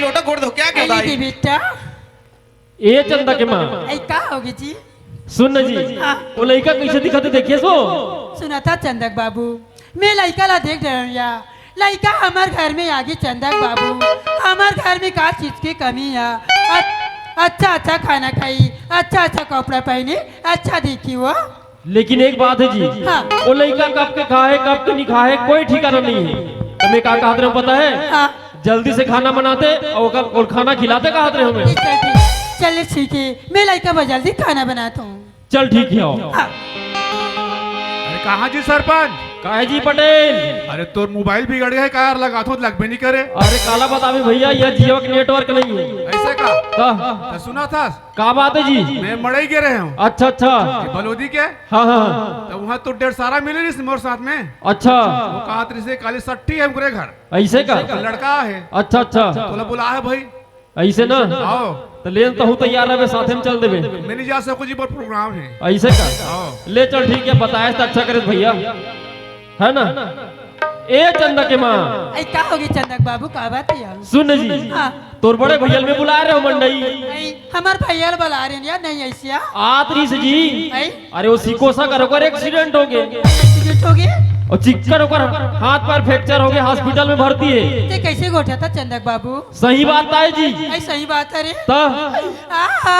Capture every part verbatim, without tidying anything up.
छोटा गोड़ धो, क्या कहता है? बेटा। ए चंदा के माँ। ए, का होगे जी? सुन न जी, हाँ। वो लइका कइसे दिखत हे, देखे सो? सुनत हस चंदा के बाबू, मैं लइका ला देख डरेंव या। लइका हमर घर में आगे चंदा के बाबू, हमर घर में का चीज के कमी हे? अ-, अच्छा अच्छा खाना खाही, अच्छा अच्छा कपड़ा पहिनही, अच्छा दिखही वो। लेकिन एक बात हे जी, हाँ। वो लइका कब के खाहे, कब के नइ खाहे, कोई ठिकाना नइ हे। त मैं का कहत रहेंव पता हे? हाँ। जल्दी से खाना बनाते अउ ओकर, ओला खाना खिलाते कहत रहेंव मैं। ठीक हे, ठीक हे। चल ठीक हे, मैं लइका बर जल्दी खाना बनात हंव। चल ठीक हे, आओ। हाँ। अरे कहाँ जी सरपंच? काहे जी पटेल? अरे तोर मोबाइल बिगड़ गे हे का यार, लगाथंव त लगबे नइ करे। अरे काला बताबे भइया, ये जियो के नेटवर्क नइ हे। अइसे का? का? त सुनत हस? का बात हे जी? मैं मड़ई गे रहेंव। अच्छा, अच्छा। ये बलोदी के? हाँ, हाँ, हाँ। त उहाँ तो डेढ़ सारा मिले रहिस मोर साथ में। अच्छा। वो कहत रहिस काली सट्ठी हे ओकरे घर। अइसे का? लड़का हे। अच्छा, अच्छा। तोला बुलाय हे भई। अइसे ना? आओ। त ले न, तहूँ तैयार रहिबे, साथे में चल देबे। मैं नइ जा सकंव जी, मोर प्रोग्राम हे। अइसे का? आओ। ले चल, ठीक हे, बतायस त अच्छा करेस भइया, हे ना? ए चंदा के माँ। ए, का होगे चंदा के बाबू, का बात हे? सुन जी, हाँ। तोर बड़े भइया ल मैं बुलाय रहेंव मंडई। ए, हमर भइया ल बुलाय रहेन या, नइ अइसे या? आत रहिस जी। ए? अरे वो सिकोसा कर ओकर एक्सीडेंट होगे। एक्सीडेंट होगे? अउ चिक्कर ओकर हाथ पैर फ्रैक्चर होगे, हॉस्पिटल में भर्ती हे। ते कइसे गोठियाथस चंदा के बाबू? सही बात आय जी। ए, सही बात हे रे। त? आहा!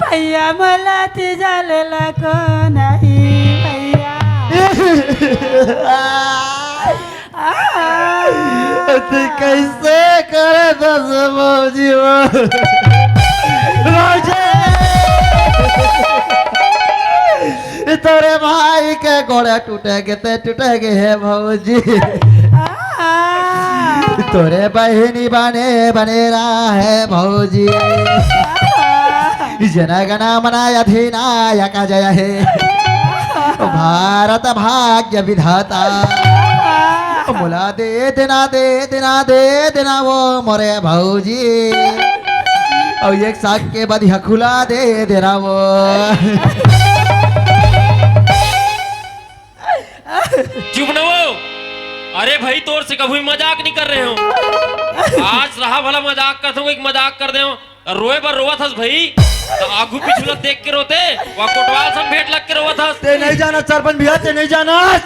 भइया मोला तीजा ले ला कोन आही भइया। आहा! ते कइसे करथस भौजी वो? भौजी! तोरे भाई के गोड़ टूटे गे ते टूटे गे हे भौजी। तोरे बहिनी बने बने रहे भौजी। जन गण मन अधिनायक जय हे। भारत भाग्य विधाता। मोला दे देना, दे देना, दे देना वो मोरे भौजी। अउ एक साग के बदिया खुला दे देना वो। चुप न वो। अरे भई, तोर से कभू मजाक नइ कर रहेंव। आज रहा भला मजाक करथंव, एक मजाक कर देंव। रोय बर रोवत हस भई, त आगू पीछू ल देख के रोते, वो कोटवाल संग भेंट लग के रोवत हस। ते नइ जानस सरपंच भइया, ते नइ जानस।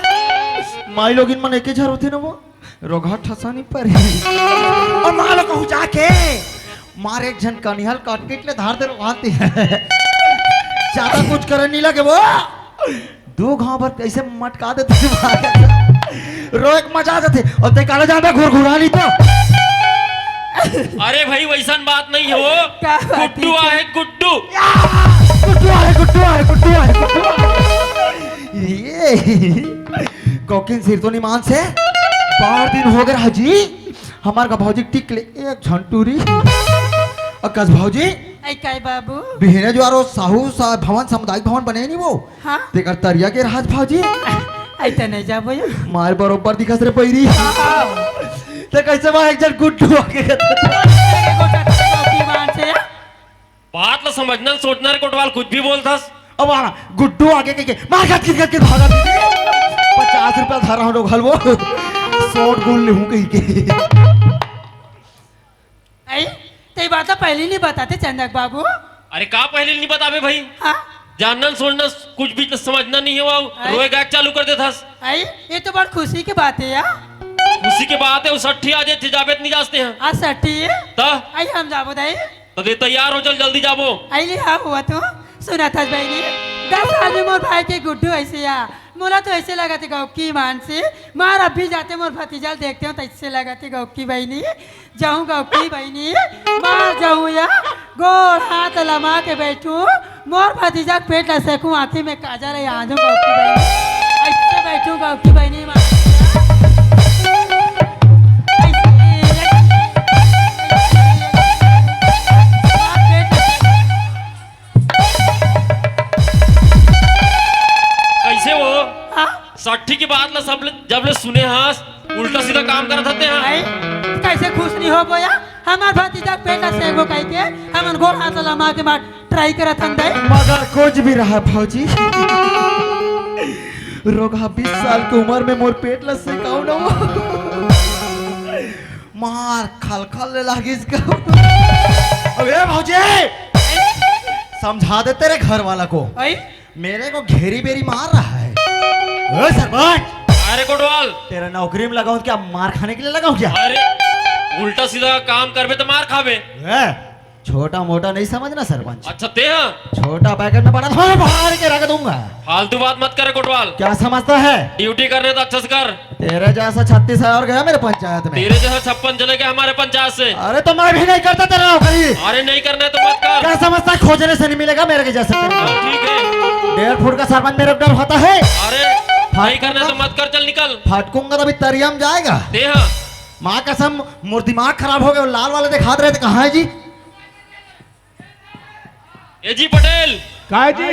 माईलोगिन मन एके झर होथे न वो। रोगहा ठसानी पर ही। अउ माँ ल कहूँ जाके, मार एक झन कनिहा ल काट पीट ले धार दे रोगहा ल। जादा कुछ करे नइ लगे वो। दू घांव भर कइसे मटका देथे। रोय के मजा आ जाथे। अउ ते काला जानबे घुरघुरानी तो। अरे भई, वइसन बात नइ हे वो। का बात गुड्डू हे? आहे, गुड्डू। या! गुड्डू आहे, गुड्डू आहे, गुड्डू आहे, गुड्डू आहे। ये। कौकिन सिरतोनी मान से बार दिन होगे रहा जी, हमर का भौजी टिक ले एक झन टूरी। अकस भौजी, ए, काय बाबू? बिहने जुआर वो साहू सा भवन, सामुदायिक भवन बने नइ वो? हाँ। तेकर तरिया के रहत भौजी। ए, त नइ जाबो या। मार बरोबर दिखस रे पैरी। हाँ। ते कइसे बा एक झन गुड्डू आगे के? तेरे गोटा तेरे गोटी मान से। बात ल समझना, सोचना रे कोटवाल, कुछ भी बोलथस। अब आ, गुड्डू आगे के, के, मार गत के, गत के, भागत के। पचास रुपया धरा हूँ, हलवो। शॉट गोल लेहूँ कहिके। ए, ते बात ल पहिली नइ बताते चंदा के बाबू। अरे का पहिली नइ बताबे भई? हाँ। जानना, सोचना, कुछ भी समझना नइ हे वो। ए? रोय गाय के चालू कर देथस। ए, ये तो बड़ खुशी के बात हे या। खुशी के बात हे, वो सट्ठी आ जाथे, जाबे त नइ जासते हैं। आ सट्ठी? त? ए, हम जाबो दाई। त दे तैयार हो, चल जल्दी जाबो। अइली हाँ हुआ तो सुनत हस बहिनी, दस साल में मोर भाई के गुड्डू अइसे या, मोला तो अइसे लगत हे गौकी मानसी, मार अभी जाते मोर भतीजा ल देखते हूँ त अइसे लगत हे गौकी बहिनी, जाहूँ गौकी बहिनी, मार जाहूँ या, गोड़ हाथ लमा के बइठूँ, मोर भतीजा के पेट ल सेकूँ, आँखी में काजर हे, आजू गौकी बहिनी, अइसे बइठूँ गौकी बहिनी, मार कइसे वो? हाँ? सट्ठी के बात ल सब ले, जब ले सुने हस, उल्टा सीधा काम करत हते हैं। भाई, कइसे खुश नइ होबो या? हमर भतीजा के पेट ल सेकबो कहिके, हमन गोड़ हाथ लमा के मार ट्राई करत हन दे। मगर कुछ भी रहा भौजी, रोगहा बीस साल के उमर में मोर पेट ल सेकाव न वो। मार खलखल ले लागिस का। अबे भौजी, समझा दे तेरे घर वाला को। आई? मेरे को घेरी बेरी मार रहा है। ए सरपंच, अरे कोटवाल। तेरा नौकरी में लगाऊं क्या, मार खाने के लिए लगाऊं क्या? अरे, उल्टा सीधा काम करबे तो मार खाबे। ए, छोटा मोटा नहीं समझना सरपंच। अच्छा, ते हाँ? छोटा पैकेट में बड़ा थोड़ा फाड़ के रख दूंगा। फालतू बात मत करे कोटवाल। क्या समझता है? ड्यूटी करने तो अच्छा से कर। तेरे जैसा छत्तीस हजार गया मेरे पंचायत में। तेरे जैसा छप्पन चले गए हमारे पंचायत से। अरे तो मैं भी नहीं करता तेरा नौकरी। अरे नहीं करना है तो मत कर। क्या समझता है, खोजने से नहीं मिलेगा मेरे के जैसे तेरे को? हाँ, ठीक है। डेढ़ फुट का सरपंच मेरे को डर होता है। अरे नहीं करना है तो मत कर, चल निकल। फटकूंगा तो अभी तरिया में जाएगा। ते हाँ। माँ कसम, मोर दिमाग खराब हो गया, लाल वाले दिखात रहे थे, कहाँ है जी? ए जी पटेल। काय जी?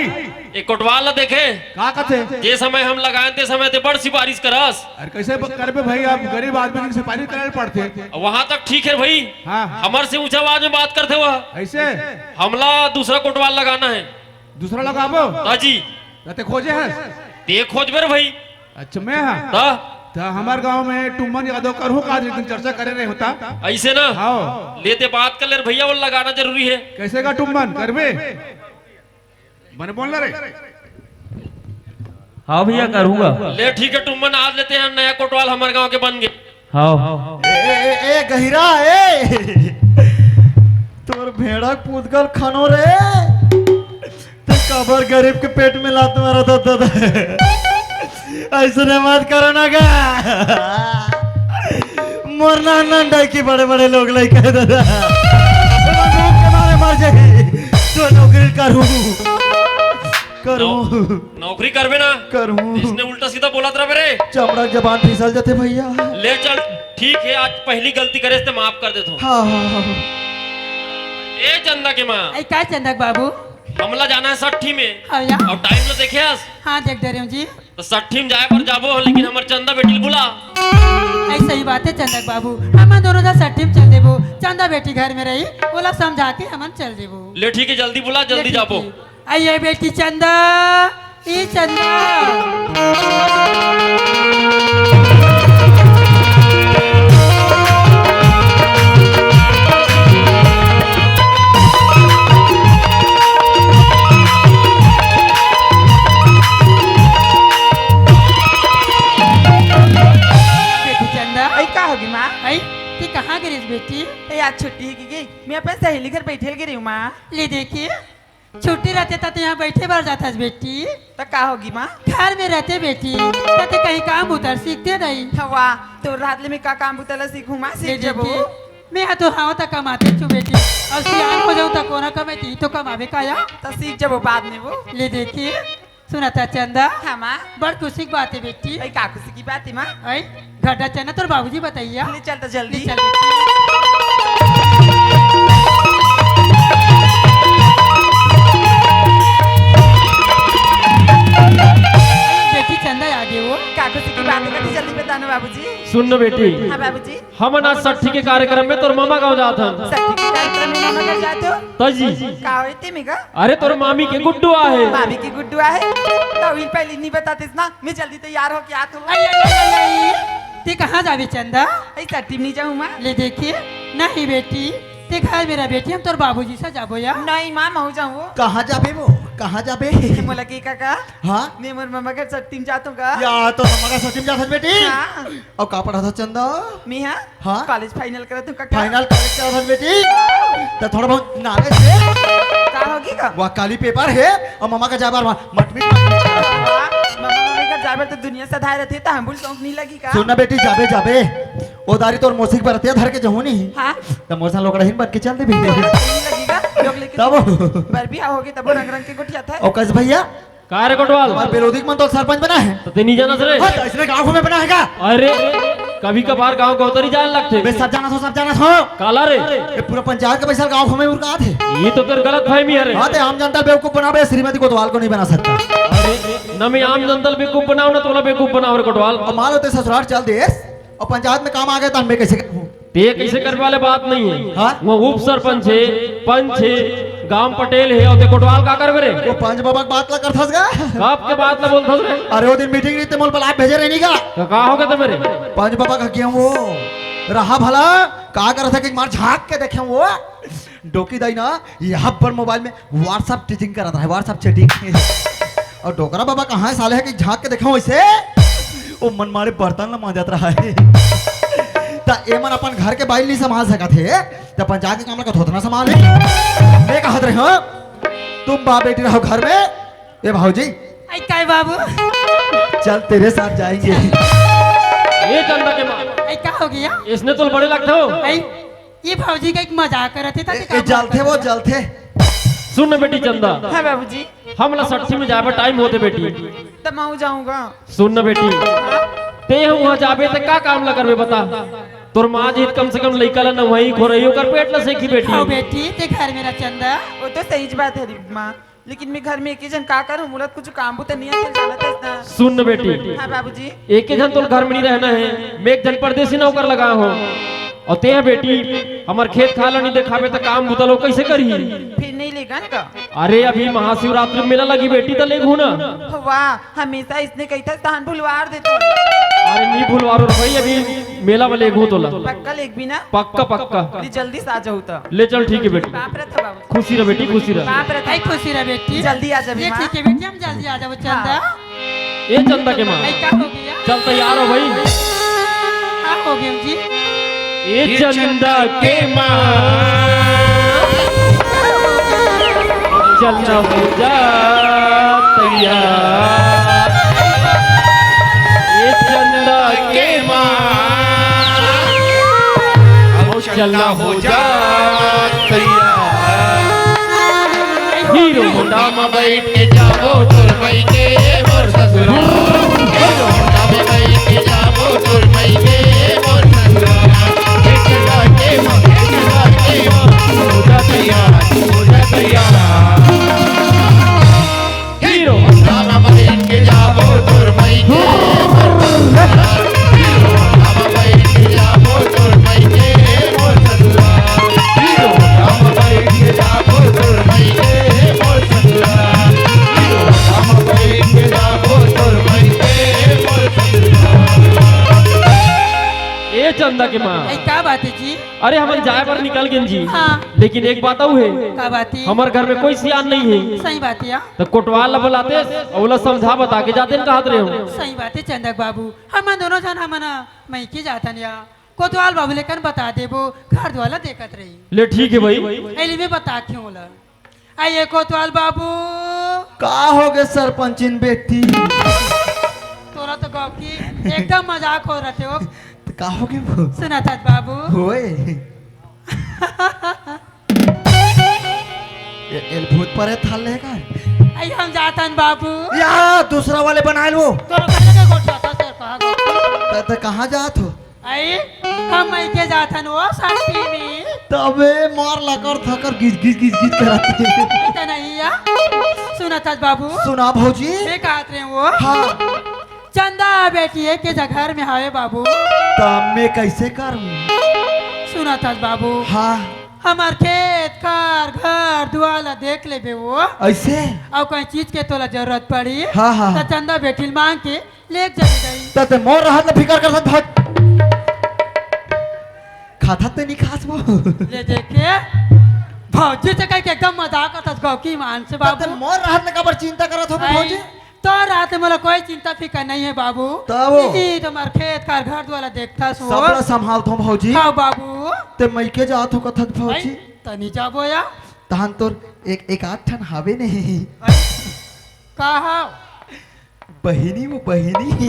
एक कोटवाल ला देखे? का कथे? जे समय हम लगाए ते समय ते बड़ सिफारिश करस। अरे कैसे ब-, करबे भाई, आप गरीब आदमी की सिफारिश करे पड़थे। वहाँ तक ठीक है भाई। हाँ। हमर से ऊंचा आवाज में बात करथे वह। ऐसे? हमला दूसरा कोटवाल लगाना है। दूसरा लगाबो? हाँ जी। त ते खोजे हस? ते खोजबे रे भाई। अच्छा, मैं हा? हाँ। त हमार गांव में टुम्मन यादव करहूं का, एक दिन चर्चा करे रहे होता। ऐसे ना? हाँ। ले ते बात कर ले रे भैया, वो लगाना जरूरी है। कैसे का टुम्मन करबे? बने बोल ना रे। हाँ भैया, करूँगा। ले ठीक है टुम्मन, आज ले ते हम नया कोटवाल हमारे गांव के बन गए। हाँ। ए, ए, ए, ए, गहिरा, ए। तोर भेड़क पूत कल खनो रे। ते काबर गरीब के पेट में लात मारत हस दादा? ऐसने मत करो ना गा। मोर नान नान डायकी बड़े बड़े लोग लइका हे दादा। ओला भूख के मारे मर जाही। तो नौकरी करूँ। करूँ। नौ-, नौकरी करबे ना? करूँ। इसने उल्टा सीधा बोलत रहे रे। चमड़ा जबान फिसल जाथे भैया। ले चल, ठीक है, आज पहली गलती करे ते माफ कर देथों। हाँ, हाँ, हाँ। ए चंदा के माँ। ए, का चंदा के बाबू? हमला जाना है सट्ठी में। हाँ, या। अउ टाइम ला देखे हस? हाँ, देख दे रहे हूँ जी। तो सट्ठी में जाए पर जाबो, लेकिन हमर चंदा बेटी ल बुला। ऐसा ही बात है चंदा के बाबू, हमन दोनों झन सट्ठी में चल देबो। चंदा बेटी घर में रही, ओला समझा के हमन चल देबो। ले ठीक है, जल्दी बुला, जल्दी ले ठीक जाबो। है। आइए बेटी चंदा, ई चंदा। बेटी चंदा। अई, का होगे माँ? अई, ते कहाँ गे रहिस बेटी? ए, आज छुट्टी हे कि गे? मैं अपन सहेली घर बैठे ल गे रहे हूँ माँ। ले देखिए, छुट्टी रहते त ते यहाँ बैठे बर जाथस बेटी। त का होगे माँ? घर में रहते बेटी, त ते कहीं काम उधर सीखते नहीं। हवा, तोर रहत ले मैं का काम बुता ला सीखूँ माँ, ले सीख जबो। देखिए, मैं तो हाँ त कमाते छू बेटी, अउ सियान हो जाऊँ त कोना कमाई, ते ही तो कमाबे का या। त सीख जबो बाद में वो। ले देखिए, सुनत हस चंदा? हाँ माँ। बड़ खुशी की बात है बेटी। अई, का खुशी की बात है माँ? अई, घटा चना तोर बाबूजी बताइया। ले चल त जल्दी। ले चल बेटी। बेटी चंदा आ गे वो। का खुशी की बात है, कति जल्दी बता ना बाबूजी। सुन ना बेटी। हाँ बाबूजी। हमन आज सट्ठी के कार्यक्रम में तोर मामा गाँव जात हन। सट्ठी के कार्यक्रम में मामा घर जात हो? त जी। का होय ते में गा? अरे तोर मामी के गुड्डू आहे। मामी के गुड्डू आहे? त उही पहली नहीं बतातेस ना, मैं जल्दी तैयार होके आत हूँ। अई, अई, अई, अई, अई। ते कहाँ जाबे चंदा? अई सट्ठी में नहीं जाऊँ माँ। ले देखिए, नहीं बेटी, ते घर में रह बेटी, हम तोर बाबूजी से जाबो या। नहीं माँ, महूँ जाऊँ। कहाँ जाबे वो? कहाँ जाबे? मोला के का का? हाँ? मैं मोर मामा घर सट्ठी में जात हूँ का? या तोर मामा घर सट्ठी में जात हस बेटी? हाँ। अउ का पढ़त हस चंदा? मैं हाँ? हाँ? कॉलेज फाइनल करत हूँ काका। फाइनल कॉलेज करत हस बेटी? त थोड़ा बहुत नॉलेज हे। का होगे का? वाह, काली पेपर हे अउ मामा का जाए बर मटमीट, मटमीट। वाह, मामा मामी का जाए बर त दुनिया सधाय रथे, त हम बोल चौंक नहीं लगी का? सुन ना बेटी, जाबे, जाबे। ओ दारी तोर मौसी के बरतिया धर के जहूँ नहीं। हाँ? त मोर संग लोकड़ाहीन बन के चल देबे। नहीं लगी का? लोग लेके तब? बर भी होगे तब रंग रंग के गोठियाथे। अउ कस भैया? का रे कोटवाल? हमर विरोधी मन तो सरपंच बना हे। त ते नहीं जानस रे? हाँ, त इसने गाँव घूमे बना हे का? अरे, कभी कभार गाँव गौतरी जान लगथे। बे, सब जानत हो, सब जानत हो। काला रे? ये पूरा पंचायत का पैसा गाँव घूमे उरकात हे। ये तो तेर गलत फहमी हे रे। हाँ, ते आम जनता ल बेवकूफ बनाबे, श्रीमती कोतवाल को नहीं बना सकता। अरे, न मैं आम जनता ल बेवकूफ बनाऊँ, न तोला बेवकूफ बनाऊँ रे कोटवाल। अउ मान लो ते ससुराल चल देस, अउ पंचायत में काम आ गे त मैं कैसे करूँ? ते कैसे करबे वाले बात नहीं हे। हाँ? वो उप सरपंच हे, पंच हे, गांव पटेल हे, अउ ते कोटवाल का करबे रे? वो पंच बाबा के बात ला करथस गा? कब के बात ला बोलथस रे? अरे वो दिन मीटिंग रहिस ते मोला बला भेजे रहे नहीं का? त का होगे ते मेरे? पंच बाबा का किया वो? रहा भला, का करत हे कि मार झांक के देखे वो। डोकी दाई ना, ये हब्बड़ मोबाइल में WhatsApp चैटिंग करत रहे, WhatsApp चैटिंग। अउ डोकरा बाबा कहाँ हे साले हे कि झांक के देखे वइसे। ओ मन मारे बर्तन ला मांजत रहा हे। त एमन अपन घर के बाइल नइ संभाल सकत हे, त अपन जाके काम ला कथोथना संभाल हे। मैं कहत रहे हंव, तुम बाप बेटी रहो घर में। ए भौजी, आई काय बाबू? चल तेरे साथ जाएंगे। ए चंदा के माँ, आई का हो गया? इसने तो बड़े लगते हो। आई, ये भौजी का एक मजाक करत हे, ए, ए, जलथे वो, जलथे। सुन न बेटी चंदा, हाँ बाबूजी। हमला सट्ठी में जाए बर टाइम होथे बेटी। त मैं जाऊंगा। सुन न बेटी, तें ह उहाँ जाबे त का काम ला करबे बता? तोर माँ जी कम से कम लइका ला नहवाही, खोरही, ओकर पेट ला सेंकही बेटी। हाँ बेटी, तें घर में रह चंदा। वो तो सही बात हे रे माँ, लेकिन मैं घर में एक ही झन का करूँ, मोला कुछ काम बूता नइ हे, जानत हस ना। सुन न बेटी, हाँ बाबूजी। एक ही झन तोर घर में नइ रहना हे, मैं एक झन परदेसी नौकर लगाए हंव। अउ तें ह बेटी, हमर खेत खार ला नइ देखाबे त काम बूता ला कइसे करही? फिर नइ लेगन का? अरे अभी महाशिवरात्रि मेला लगही बेटी, त लेगहूँ ना। वाह, हमेशा इसने कहिथस तहन भुलवार देथस। अरे नइ भुलवारों रे भई, अभी मेला में लेगहूँ तोला। पक्का लेगबे ना? पक्का पक्का। ले जल्दी से आ जाहू त। ले चल ठीक हे बेटी। बाप रे था बाबू। खुशी रह बेटी, खुशी रह। बाप रे था। आई खुशी रह बेटी। जल्दी आ जाबे ये माँ। ठीक हे बेटी, हम जल्दी आ जाबो चंदा। हाँ। ए चंदा के माँ, आई का हो गया? चल तैयार हो भई। का हो गया जी? ए चंदा के माँ, चल ना हो जा तैयार। ए चंदा के माँ, अब चल ना हो जा तैयार। हीरो होंडा में बैठ के जाबो तोर मइके मोर ससुरा। हीरो होंडा में बैठ के जाबो तोर मइके मोर ससुरा। एक लाके माँ, एक लाके माँ, हो जा तैयार, हो जा तैयार। हीरो होंडा में बैठ के जाबो तोर मइके मोर ससुरा। हीरो होंडा में बैठ के जाबो तोर मइके मोर ससुरा। हीरो होंडा में बैठ के जाबो तोर मइके मोर ससुरा। हीरो होंडा में बैठ के जाबो तोर मइके मोर ससुरा। ए चंदा के माँ। आई का बात हे जी? अरे हमन जाए बर निकल गेन जी। हाँ। लेकिन एक बात अउ हे। का बात हे? हमर घर में कोई सियान नइ हे। सही बात हे। त कोटवाल ला बलातेस अउ ओला समझा बता के जातेन कहत रहेंव। सही बात हे चंदा के बाबू, हमन दूनों झन हमन मइके जाथन या। कोतवाल बाबू ले कन बता देबो, घर दुवार ला देखत रही। ले ठीक हे भई। एली में बता के ओला। आइए कोतवाल बाबू। का हो गे सरपंचिन बेटी? तोला तो गौकी एकदम मजाक हो रहे हो। त का हो गे वो? सुनत हस बाबू। होय। ए, एल भूत परेत हाल ले का? आई हम जाथन बाबू। या दूसरा वाले बनाए लो। तोला कहले के गोठियाथस, कहाँ गौकी? त, त कहाँ जात हो? आई, हम मइके जाथन वो शांति में। तबे मार लकर थकर गिज गिज गिज गिज करत हे। अइसे नहीं या। सुनत हस बाबू। सुना भौजी। मैं कहत रहेंव वो। हाँ। चंदा बेटी हे के जगह में हावे बाबू। त मैं कइसे करूँ? सुनत हस बाबू। हाँ। हमर खेत खार घर दुवार ला देख लेबे वो। अइसे? अउ कोई चीज के तोला जरूरत पड़ी। हाँ, हाँ। त चंदा बेटी ल मांग के लेग जाबे दाई। त ते मोर रहत ले फिकर करत हस भौजी। खाथस ते नइ खास वो। ले देखे, भौजी से कहिके एकदम मजाक करत हस गौकी मान से त ते बाबू। मोर रहत ले काबर चिंता करत हो आई, भौजी? तोर रहत ले मोला कोई चिंता फिकर नइ हे बाबू। तब वो। ई तुम्हर खेत खार घर दुवार ला देखथस वो। सबला संभालथों भौजी। हाँ बाबू। ते मइके जात हो कथस भौजी। आई, त नइ जाबो या। तहन तोर एक, एक आध ठन हावे नहीं। आई, का हाव? बहिनी वो बहिनी।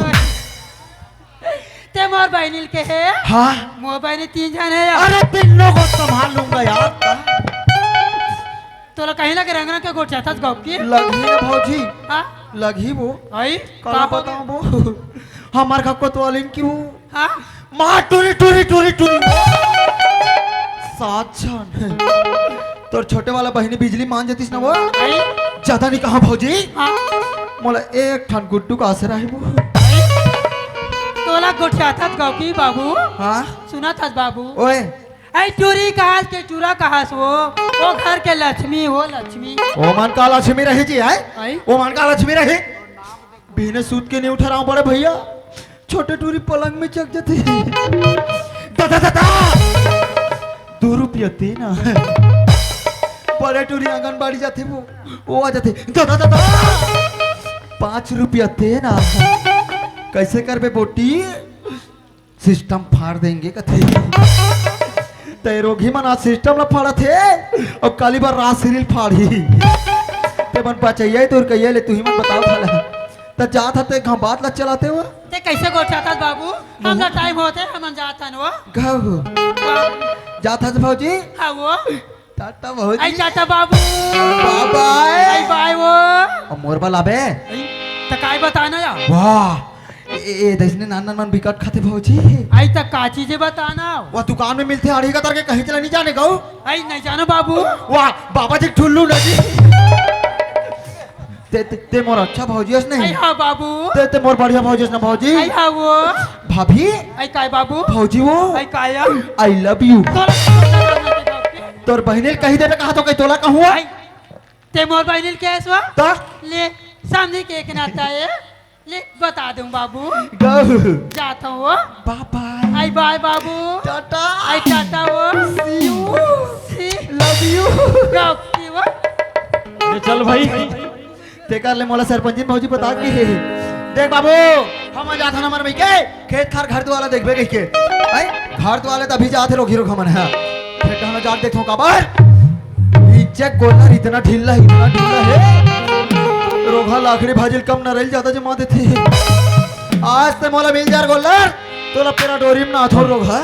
ते मोर बहिनी ल कहे? हाँ। मोर बहिनी तीन झन हे यार। अरे तीनों को संभाल लूंगा यार। तोला कहीं लगे रंग रंग के गोठियाथस गौकी? लगही ना भौजी। हाँ? लगही वो। आई? का का हो बताऊं वो? हमर घर कोतवालिन की वो। हाँ? माँ टुरी टुरी टुरी टुरी। सात झन। तोर छोटे वाला बहिनी बिजली मान जतिस ना वो। आई? ज्यादा नइ कहा भौजी। हाँ। मोला एक ठन गुड्डू का आसरा हे वो। तोला गोठियाथस गौकी बाबू। हाँ? सुनत हस बाबू। ओए। आई टुरी कहास के टुरा कहास वो। वो घर के लक्ष्मी, वो लक्ष्मी। ओमन का लक्ष्मी रही जी, हैं? आई? ओमन का लक्ष्मी रही। बिहने सूत के नइ उठे रहेंव बड़े भैया, छोटे टूरी पलंग में चघ जाथे। दा, दा, दा, ते ना। बड़े टूरी आंगनबाड़ी जाथे वो, वो आ जाथे, "दादा, दादा, पाँच रुपया ते ना।" "कैसे करबे बोटी?" "सिस्टम फाड़ देंगे," कथे। ते रोगही मन आज सिस्टम ला फाड़त हे, अउ काली बर रास सीरिल फाड़ही। ते मन बचैया हे तोर कहिया ले, तुही मन बताओ भला। त जात हते घाव बात ला चलाते हो। ते कैसे गोठियाथस बाबू? हमला टाइम होथे, हमन जात हन वो। घाव। जात हस भौजी? हाँ वो। टाटा भौजी। आई टाटा बाबू। बाय बाय। आई बाय वो। अब मोर बर लाबे। आई, त काय बताना या? वाह। ए, ए, दइसने नान नान मन बिकट खाथे भौजी। आई त का चीज हे बताना? वो दुकान में मिलथे आड़ी का तरके कहीं चला नहीं जाने गऊ। आई नहीं जानो बाबू। वाह, बाबा जी ठुल्लू ना जी। ते, ते, ते मोर अच्छा भौजी हस नहीं? आई हाँ बाबू। ते, ते मोर बढ़िया भौजी हस ना भौजी? आई हाँ वो। भाभी। आई काय बाबू? भौजी वो। आई काय? I love you। तोला तोर बहिनी ल कही देबे कहा तो कही तोला कहूँ? आई, ते मोर बहिनी ल कहे हस वो? त? ले, सामने के एक नाता है। ले, बता दूं बाबू। गऊ। जात हूँ वो। बाय बाय। आई बाय बाबू। टाटा। आई टाटा वो। See you। See। Love you। गऊ की वो। ले चल भाई। तेकर ले मोला सरपंचिन भौजी बता के हे। देख बाबू, हम जात हन हमर मइके, खेत खार घर दुआर ला देखबे कहिके। आई, घर दुआर ला तभी जात हे रोगही रोगहा मन ह। खेत खार ला जाके देखथों काबर? इज्जत गोल्लर इतना ढीला, इतना ढीला हे। रोगहा लाखड़ी भाजी ल कम नरई ल जादा जमा देथे। आज ते मोला मिल जा रे गोल्लर, तोला पेरा डोरी में नाथों रे रोगहा।